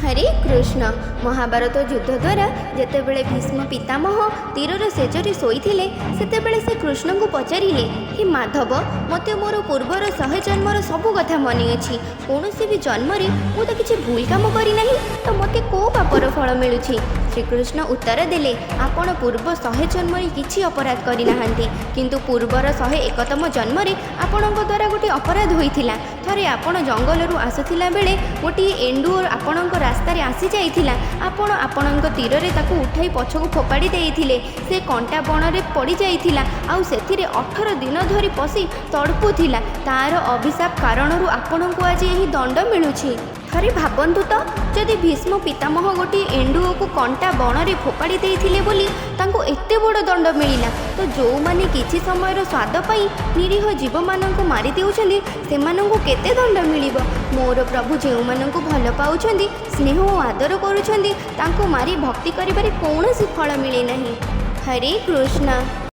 ହରେ କୃଷ୍ଣ। ମହାଭାରତ ଯୁଦ୍ଧ ଦ୍ୱାରା ଯେତେବେଳେ ଭୀଷ୍ମ ପିତାମହ ତୀରର ଶେଯରେ ଶୋଇଥିଲେ, ସେତେବେଳେ ସେ କୃଷ୍ଣଙ୍କୁ ପଚାରିଲେ, ହେ ମାଧବ, ମୋତେ ମୋର ପୂର୍ବର 100 ଜନ୍ମର ସବୁ କଥା ମନେ ଅଛି। କୌଣସି ବି ଜନ୍ମରେ ମୁଁ ତ କିଛି ଭୁଲ କାମ କରିନାହିଁ, ତ ମୋତେ କେଉଁ ପାପର ଫଳ ମିଳୁଛି? ଶ୍ରୀକୃଷ୍ଣ ଉତ୍ତର ଦେଲେ, ଆପଣ ପୂର୍ବ 100 ଜନ୍ମରେ କିଛି ଅପରାଧ କରିନାହାନ୍ତି, କିନ୍ତୁ ପୂର୍ବର 101ତମ ଜନ୍ମରେ ଆପଣଙ୍କ ଦ୍ୱାରା ଗୋଟିଏ ଅପରାଧ ହୋଇଥିଲା। ଥରେ ଆପଣ ଜଙ୍ଗଲରୁ ଆସୁଥିଲା ବେଳେ ଗୋଟିଏ ଏଣ୍ଡୁଅ ଆପଣଙ୍କ ରାସ୍ତାରେ ଆସିଯାଇଥିଲା। ଆପଣ ଆପଣଙ୍କ ତୀରରେ ତାକୁ ଉଠାଇ ପଛକୁ ଫୋପାଡ଼ି ଦେଇଥିଲେ। ସେ କଣ୍ଟା ବଣରେ ପଡ଼ିଯାଇଥିଲା ଆଉ ସେଥିରେ 18 ଦିନ ଧରି ପଶି ତଡ଼ପୁଥିଲା। ତା'ର ଅଭିଶାପ କାରଣରୁ ଆପଣଙ୍କୁ ଆଜି ଏହି ଦଣ୍ଡ ମିଳୁଛି। ଥରେ ଭାବନ୍ତୁ ତ, ଯଦି ଭୀଷ୍ମ ପିତାମହ ଗୋଟିଏ ଏଣ୍ଡୁଅକୁ କଣ୍ଟା ବଣରେ ଫୋପାଡ଼ି ଦେଇଥିଲେ ବୋଲି ତାଙ୍କୁ ଏତେ ବଡ଼ ଦଣ୍ଡ ମିଳିଲା, ତ ଯେଉଁମାନେ କିଛି ସମୟର ସ୍ୱାଦ ପାଇଁ ନିରୀହ ଜୀବମାନଙ୍କୁ ମାରି ଦେଉଛନ୍ତି, ସେମାନଙ୍କୁ କେତେ ଦଣ୍ଡ ମିଳିବ? ମୋର ପ୍ରଭୁ ଯେଉଁମାନଙ୍କୁ ଭଲ ପାଉଛନ୍ତି, ସ୍ନେହ ଓ ଆଦର କରୁଛନ୍ତି, ତାଙ୍କୁ ମାରି ଭକ୍ତି କରିବାରେ କୌଣସି ଫଳ ମିଳେ ନାହିଁ। ହରେ କୃଷ୍ଣ।